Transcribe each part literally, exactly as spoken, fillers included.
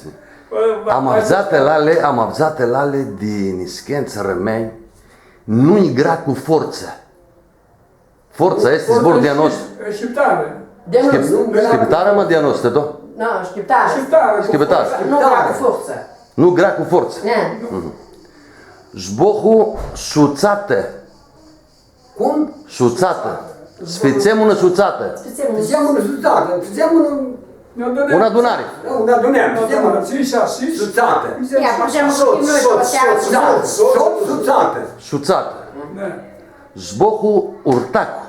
easti. Bã, bã, am avdzatã lali, am avdzatã lali di niscãntsã armãnj, nu nj-grea cu fortsã. Fortsa easti zbor di a nostru. Shqiptarã. Di a nostru. Shqiptarã, ma di a nostru, do? Nu, shqiptarã. Shqiptarã. Shqiptarã. Nu grea cu fortsã. Nu grea cu fortsã. E. Mhm. Zbohlu sutsatã. Cum? Sutsatã. S-fãtsem unã sutsatã. S-fãtsem unã sutsatã. S-fãtsem unã... Unã adunari. Da, unã adunari. Unã adunari. Sutsatã. Ia, facem sots, sots, sots, sutsatã. Sutsatã. Da. Zbohlu urtacu.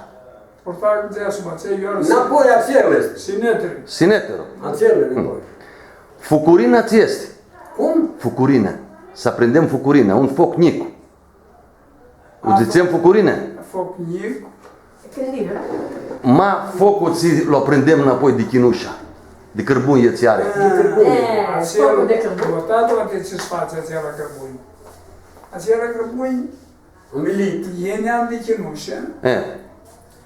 Urtacu dzãtsea suma, tsi ori... Nãpoi atsel easti. Sinetru. Sinetru. Atsel e nãpoi. Fucurina tsi easti? Cum? Fucurina. S-aprindem fucurina, un foc njic. U dzãtsem fucurina? Foc njic. Ma foclu tsi lu aprindem nãpoi di chinushã, di cãrbunj tsi ari. Di cãrbunj. E, atsel, foclu di cãrbunj. Vã tati, tsi s-fatsi atsel cãrbunj. Atsel cãrbunj Umiliti. Yini di chinushã. E.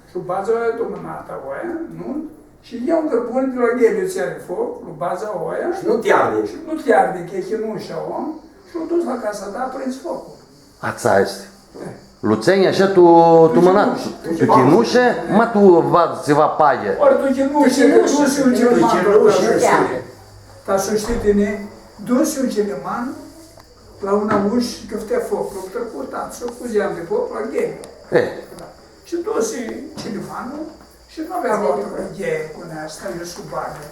Shi u badz oia tu mãnatã oia, nu? Shi ia un cãrbun di la gheli tsi ari foc, lu badz oia. Shi nu ti ardi. Shi nu ti ardi, cã e chinusha, o? Shi u duts la casa ta, aprindz foclu. Atsea easti. E. Lu tsãnj ashã tu, tu mãnatã. Tu chinushã. Tu chinushã, ma tu va, tsiva paghi. Ori tu chinushã, cã dusi un ciliman, ta s-u shtii. Ta s-u shtii tini, dusi un ciliman, la unã ushã, cãfti foc, lu trãcu tatã-su, cu zeam di foc, la gheli. E. Da. Shi dusi cilimanlu shi nu avea loatã cu gheli, cu neasta, iu s-u bagã.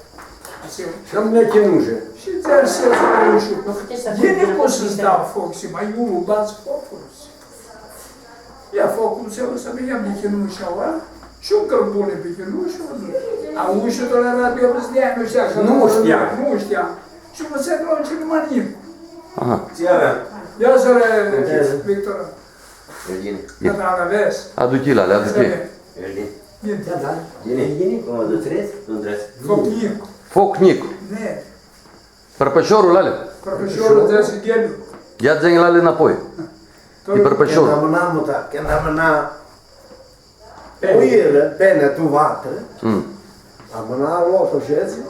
Shi am nea chinushã. Shi dzãsi la ushã: „Yini cum s-tsã dau foc, shi ma iu lu badz foclu.” Ia foclu, s-lu bãgãm di chinusha, aua, shi un cãrbun pi chinusha, nu. A ushã tora eara di optsprãdzatsi di anj, nu shtia cã... Nu shtia. Nu shtia. Shi mã dzãsi la un ciliman njic. Aha. Ia, sore Victor. Cã ta avets. Adu chilali, adu chilali. Ghini. Da, da. Ghini. Ghini. Cum vã duts? Suntrets? Foc njic. Foc njic. Ne. Pãrpãshorlu, lali. Pãrpãshorlu, dzãsi ghelu. Ia dzã-nj lali nãpoi. E pãrpãshorlu. Cãndu amãna muta, cãndu amãna pena, pena tu vatrã, amãna loclu shi dzãsi,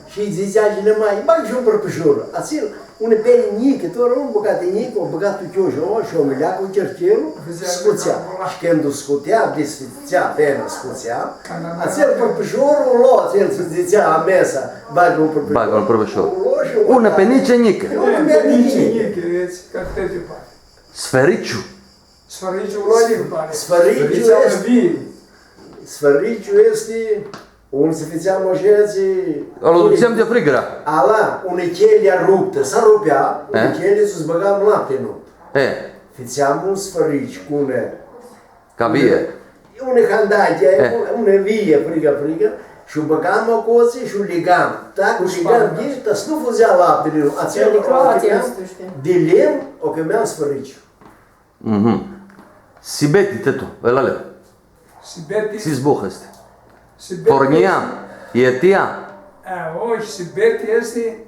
shi dzãtsea cilimanlu: „Bagã shi un pãrpãshor.” Atsel, unã peni njicã, tora unã bucatã njicã, u bãga tu chiosh, o, shi u mãlja cu chirchelu, scutsea. Shi cãndu u scutea, disfãtsea pena, scutsea, atsel pãrpãshorlu u loa, atsel tsi dzãtsea amesa: „Bagã un pãrpãshor.” Bagã un pãrpãshor. U loa shi u bãga. Unã penicã njicã. Unã penicã njicã. Njicã, vedz, ca ti pari. Sfãriciu. Sfãriciu, logic, pari. Sfãriciu easti, sfãriciu easti un tsi fãtseam ashi, tsi... Alu dutsem di frigãra. Ala, unã chelia ruptã, s-arupea, unã chelia tsi s-bãgam lapti, nu? E. Fãtseam un sfãriciu cu unã... Ca vie. Unã handachi, unã vie, frigã, frigã, shi u bãgam aclotsi shi u ligam. Tac, u ligam, ta s-nu fudzea laptili, nu? Atsea, di lemnu, u chimam sfãriciu. Mhm. Sibeti, tãtu, elale. Sibeti. Tsi zboh easti? Sibeti. Pornia, etia. E, oi, sibeti easti,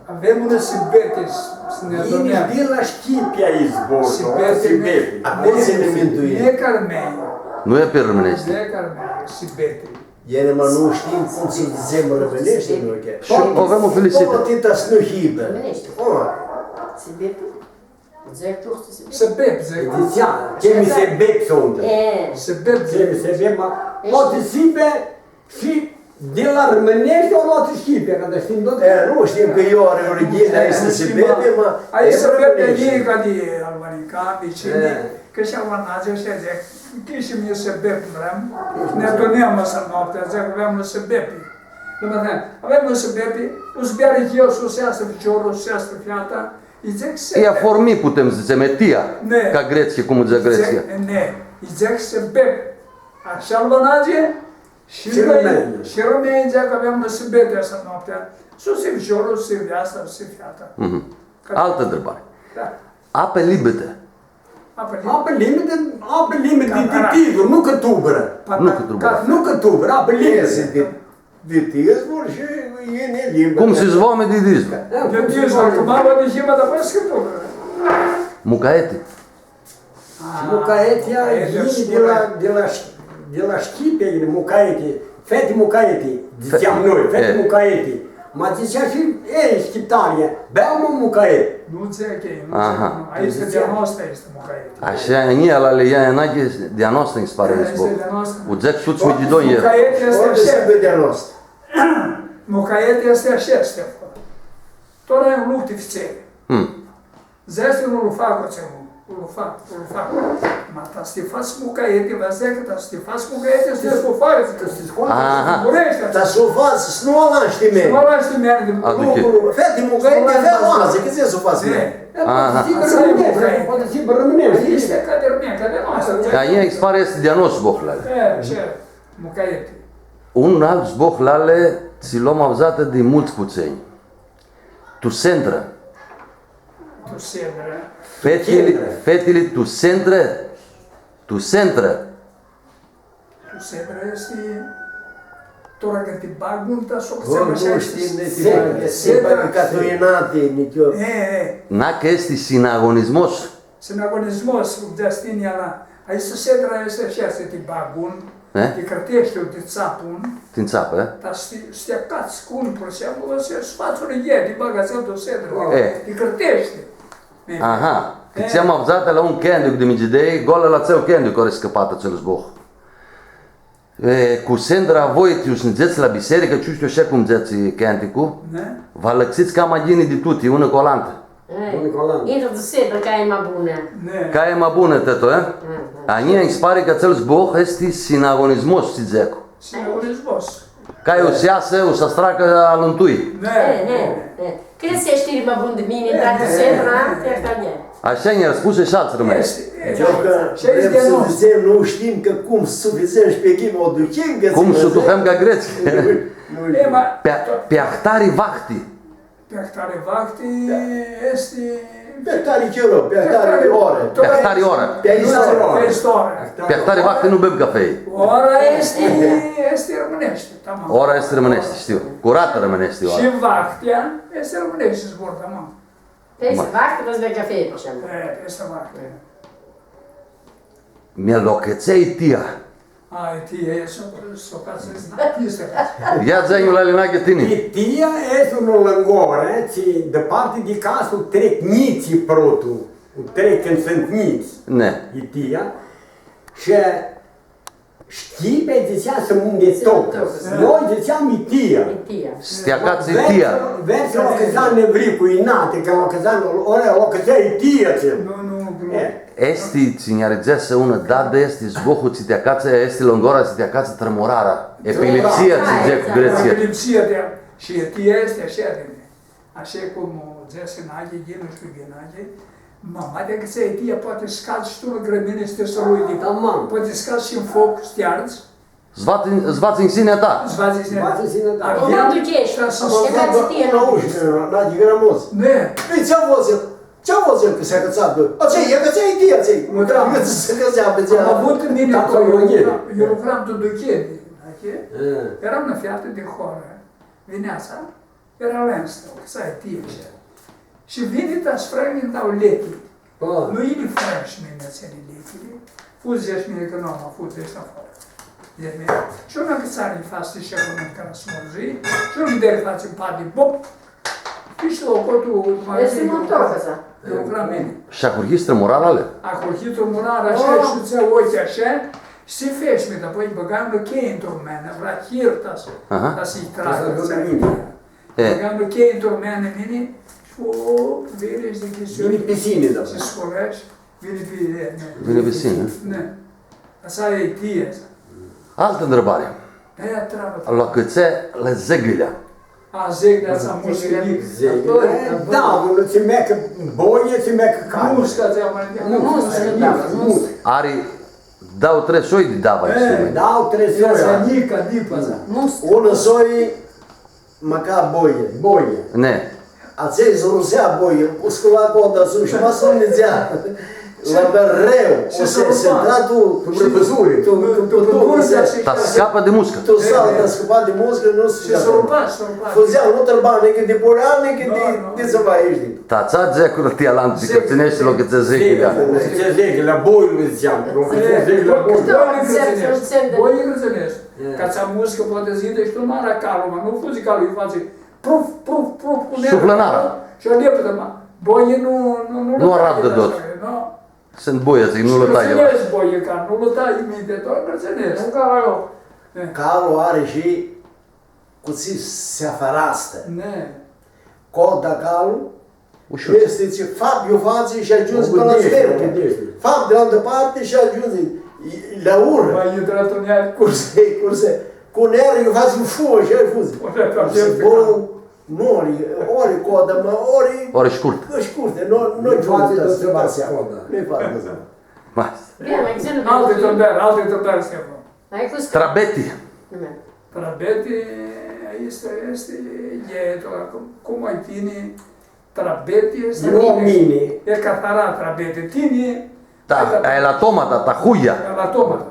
avem unã sibeti, s-, s-nã adunãm. Yini di la Shchipia izvor, sibeti. Sibeti. Aclo tsi nã minduim. Nu e ca armãnj. Nu e pi armãneashti. Nu e ca armãnj, sibeti. Yini, ma nu shtim cum s-dzãtsem armãneashti, nu e ca. Shi avem o felicitã. Toti ta s-nu hibã. Armãneashti. O. Sibeti? Sebep, dzãc. Dzãtsea, chemi sebep suntu. E. Sebep, chemi sebep, ma poati s-hibã shi di la armãneashti, o loatã Shchipia, cã shtim tut. E, nu shtim cã io ari originea, easti sebepi, ma... Ai sebepi, e ca di armãnican, di cini? E. Cã shi Albanadzea shi dzãc, cã shi mini s-beb, vrem, nã adunãm aestã noapti, dzãc, avem s-bem. Nu mã avem, avem s-bem, nu s-bearã eu, s-u seastrã ficiorlu, s-u seastrã feata, lji dzãc s-bem. E aformi, putem s-dzãtsem, e tia, ne, ca Gretsia, cum dzãc Gretsia. Dzãc, ne, lji dzãc s-bem. Ashi Albanadzea, shi, shi armãnjlji, shi armãnjlji dzãc cã avem s-bem aestã noapti. S-u seastrã ficiorlu, s-u seastrã, s-u seastrã feata. Mhm. Altã ntribari. Da. Apã limbitã. Apã limbitã? Apã limbitã, apã limbitã di, di tizvur, nu cã tulburã. Nu cã tulburã. Nu cã tulburã, apã limbitã. Di, di tizvur shi e limbã. Cum s-zboamã di tizvur. Di tizvur, cã mama di hima, dar apoi s-tulburã. Mucaeti. Shi mucaetea yini di la, di la, di la Shchipi, mucaeti, feti mucaeti, dzãtseam noi, feti mucaeti. Ma dzãtsea shi elj, shchiptarlji, bea, mã, mucaet. Nu dzãc elj, nu dzãc, nu. Aestã easti di-a noastrã, easti mucaeti. Ashi, nji, ala li ia Enache, di-a noastrã nji s-pari, aestã easti di-a noastrã. U dzãc tuts Machidonjlji. Mucaeti easti ashi. Mucaeti easti ashi, easti aclo. Tora lupti ftseri. Dzãsi, nu lu fac, tsi, nu lu fac, nu lu fac. Ma ta s-ti fats mucaeti, va dzãcã, ta s-ti fats mucaeti, s-ti scots. Aha. Ta s-u fats, s-nu u lash ti mini. S-nu u lash ti mini. Aduchi. Lucru, feti mucaeti, feti mucaeti, cã tsi s-u fats? Aha. Poati s-hibã rãmãneshti, poati s-hibã rãmãneshti. Easti ca di armãnj, ca di a noastrã. Ca e, nji s-pari, easti di-a noshtri zboh, lali. E, ashi, mucaeti. Un alt zboh, lali, tsi lu am avdzatã di multsã putsenj. Tu sendrã. Tu sendrã. Fetili, fetili tu sendrã. Tu sendrã. Tu sendrã easti tora cã ti bagã unã, ta s-u... Ori nu shtii, nu shtii, sendrã, sendrã, ca tu inati, nici eu. E, e. Na cã easti sinagonismos. Sinagonismos, cum dzãts tini, ala, aestã sendrã easti ashi, s-ti bagã unã, ti cãrteshti, ti tsapã unã. Ti tsapã, e? Dar s-ti, s-ti acats cu unã, pur shi simplu, s-fats unã ghea, ti bagã atsel tu sendrã, ti cãrteshti. Aha, cã tsi am avdzatã la un cãntic di Migidei, gol la atsel cãntic, ori scãpatã atsel zboh. E, cu sendra voi, ti u s-nã dzãts la bisearicã, cã nu shtiu ashi cum dzãtsi cãnticlu, va lãxits cama ghini di tuti, unã cu alantã. Unã cu alantã. Intrã tu sendrã, ca e ma bunã. Ca e ma bunã, tãto, e? A njia nji s-pari cã atsel zboh easti sinagonismos, tsi dzãc. Sinagonismos. Ca u s-easã, u s-astracã alãntui. E, e, e. Cãtse shtii ma bun di mini, tati, sendra, ti-ahtãnea. Ashi nã spusi shi altsã armãnj. Easti, easti. Deci cã vrem s-dzãtsem, nu shtim cã cum s-u fãtsem shi pi ghini u duchim, cã cum s-u duchim ca gretslji. Nu, nu shtim. Pi, pi ahtari vahti. Pi ahtari vahti easti... Pi ahtari chiro, pi ahtari orã. Pi ahtari orã. Pi ahtari orã. Pi ahtari vahti nu bem cafei. Ora easti, easti armãneashti. Tamam. Ora easti armãneashti, shtiu. Curatã armãneashti ora. Shi vahtea easti armãneashti zbor, tamam. Pistã vahti va s-bem cafei, pi exemplu. E, pistã vahti. Mi lo cãtseai tia. A, tia, e, s-u, s-u cãtseai, s-u cãtseai. Ia dzã-nj, lali Enache, tini. Tia easti unã lãngorã, tsi di parti di casã trec njitslji protlu, trec cãndu suntu njits. Ne. Tia. Shi Shtii, pi dzãtsea s-mundã tot. Noi dzãtseam itia. Itia. S-ti acatsã itia. Versu, versu, la cãtsa nevriclu, inati, cã la cãtsa, ora, la cãtsa itia, tsi. Nu, nu, nu. E. Easti, tsi nj-ari dzãsã unã dadã, easti zbohlu tsi ti acatsã, easti lãngora tsi ti acatsã trãmurara. Trãmurara. Epilipsia, tsi dzãc, Gretsia. Epilipsia, da. Shi itia easti ashi, di Ashi cum dzãsi Enache, ghini, nu shtiu, ghini, Enache, ma, ma di cãtseai tia, poati s-cadz shi tu la grãmini, s-ti sãrui di... Tamam. Poati s-cadz shi tu foc, s-ti ardz. S-va tsã, s-va tsã nsinea ta. S-va tsã nsinea ta. S-va tsã nsinea ta. Acum, da, ducheshti, ta s-... Am avdzãtã la ushã, la Ghiramoz. Ne. Ei, tsi-a fost el? Tsi-a fost el cã s-acãtsã? Atsea, e cãtseai tia, atsea. Da. Cã s-acãtsã, atsea. Am avut mini... Da, eu lucram tu ducheni, ok? E. Eram la featã di horã. Vinea atsea. Eara lãntsã, s-ai tia shi. Shi vini ta s-frãngi, nj-dau leti. Nu yini frãngi shi mini atseli leti. Fudz, dzãc, mini cã nu am, fudz, dzãc, afarã. Dzãc, mini. Shi unã cãtseari fats shi aclo, cara s-murzi, shi unã deri fatsi padi, bop! Shi la cotul, ma... Easti un toc, atsea. Lucram mini. Shi ahurhi trãmurara, ale? Ahurhi trãmurara, ashi, shi tsã ocljii, ashi, shi fesh, mi, dapoaia bãgam chei ntr-unã mãnã, vrea hirta s-, ta s-lji tragã, ta s-lji tragã. E. Bãgam chei ntr-unã mãnã mini shi, o, viri, dzãc, vini pi sini, da. S-sculã shi Vini pi, e, ne. Vini pi sine. Ne. Atsea e tia, atsea. Altã ntribari. E, treabã. La cãtse, la Zeghilea. A, Zeghilea, atsea, muscã njicã. Zeghilea, da, nu tsi meacã boie, tsi meacã carni. Muscã, atsea ma njicã. Muscã, da, muscã. Ari dauã, trei soi di dava, e, aestu. Dauã, trei soi. Atsea njicã, dipa, atsea. Muscã. Unã soi, mãca boie, boie. Ne. Atsea s-rusea boie, u scula coda sus shi ma s-u nidzea. La bãrreu, shi o s-, s-intra tu, tu prãpãsuri, tu, tu, tu pãduri, tu, ta s-scapã di muscã. Tu s-, ta s-scapã di muscã, nu s-, shi s-rupa, s-rupa. Fãtsea, nu trãba nica di pulea, nica di, di tsiva, easti. Ta atsea dzãc cu ti alanti, cã tsãneashti loc, cã dzãc, da. Dzãc, la boi, nu dzãtseam, nu dzãtseam, la boi. Boi grãtsãneshti. Ca atsea muscã poati s-yinã shi tu nara calu, ma nu fudzi calu, lji fatsi pruf, pruf, pruf, cu nerlu. Suflã nara. Shi aleptã, ma. Boie nu, nu, nu. Nu aravdã dot. Nu. Suntu boi, dzãc, nu lã tai. Shi grãtsãneshti boie, ca nu lã tai mintea, tu grãtsãneshti. Calu ari shi cu tsi s-afarastã. Ne. Coda calu, ushor. Easti tsi fap, iu fatsi shi agiundzi pãnã la sfertã. Fap di altã parti shi agiundzi la urã. Ma intrã tu neari, curse, curse. Cu neari, iu fatsi, fu, shi agiundzi. Bun, nu, ori, ori coda, ma ori, ori shcurtã. Shcurtã, nu, nu fatsi coda. Bine, mai ghini. Alti ntribãri, alti ntribãri, Stefan. Trabeti. Trabeti, aestã easti, e, cum ai tini, trabeti easti. Nu mini. E ca tara trabeti. Tini. Da, ai la tomata, ta huia. Ai la tomata.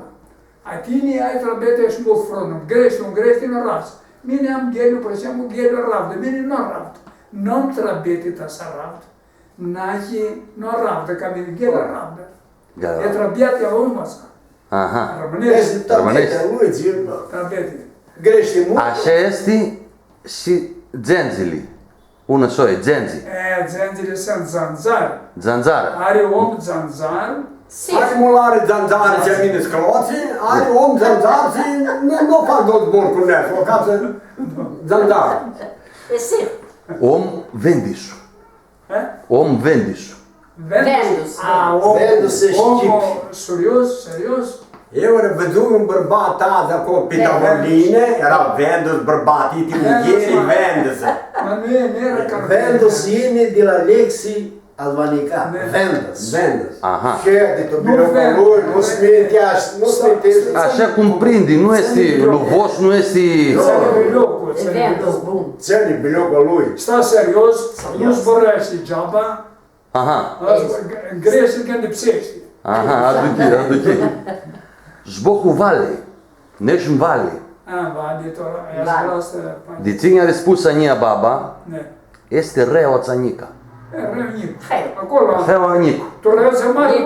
A tini ai trabeti shi multu frunum. Greshti, nu greshti, nu aravdzi. Mini am gheliu, pur exemplu, gheliu aravdã. Mini nu aravdu. Nu am trabeti ta s-aravdu. Nahi nu aravdã ca mini, gheliu aravdã. E trabeti a lui, ma s-. Aha. Armãneashti. Easti trabeti a lui, dzãc, da. Trabeti. Greshti multu. Ashi easti shi dzandzili. Unã soi, dzandzi. E, dzandzili suntu dzandzari. Dzandzari. Ari om dzandzar. Ari mulari dzandzari, tsi mini sclotsi, ari om dzandzar, tsi nu, nu fac dot zbor cu neas, o casã dzandzar. E, si. Om vendisu. E? Om vendis. Vendus. Vendus. A, om, vendus, om, serios, serios. Eu ãl vidzui un bãrbat adzã aclo pi tavulinã, eara vendus bãrbatlu, ti muljeri vendus. Ma nu e, nu eara ca vendus, yini di la lexi albanica. Vendus. Vendus. Aha. Shedi tu biloclu a lui, nu s-minteashti, nu s-minteashti. Ashi cum prindi, nu easti luvos, nu easti. Tsãni biloclu, tsãni biloclu. Tsãni biloclu a lui. Sta serios, nu zburashti geaba. Aha. Greshti cãndu lipseashti. Aha, aduchi, aduchi. Zbohu vali. Nesh n vali. A, vali, tora, e, vali. Di tsi nj-ari spusã a njia baba, easti Reaua Njica. E, Reaua Njica. Aclo. Reaua Njica. Tu Reaua Mari,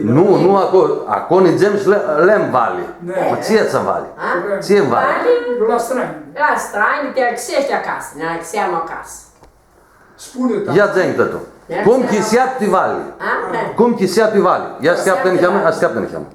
nu, nu, aclo, aclo nidzem shi lem vali. Ma tsi e atsea vali? A? Tsi e vali? Vali? La strani. La strani, ti alãxeshti acasã, nã alãxeam acasã. Spuni, tati. Ia dzã-nj, tãtu. Cum chisea ti vali? A? Cum chisea ti vali? Ia s-cheaptã niheamã, ia s-cheaptã niheamã.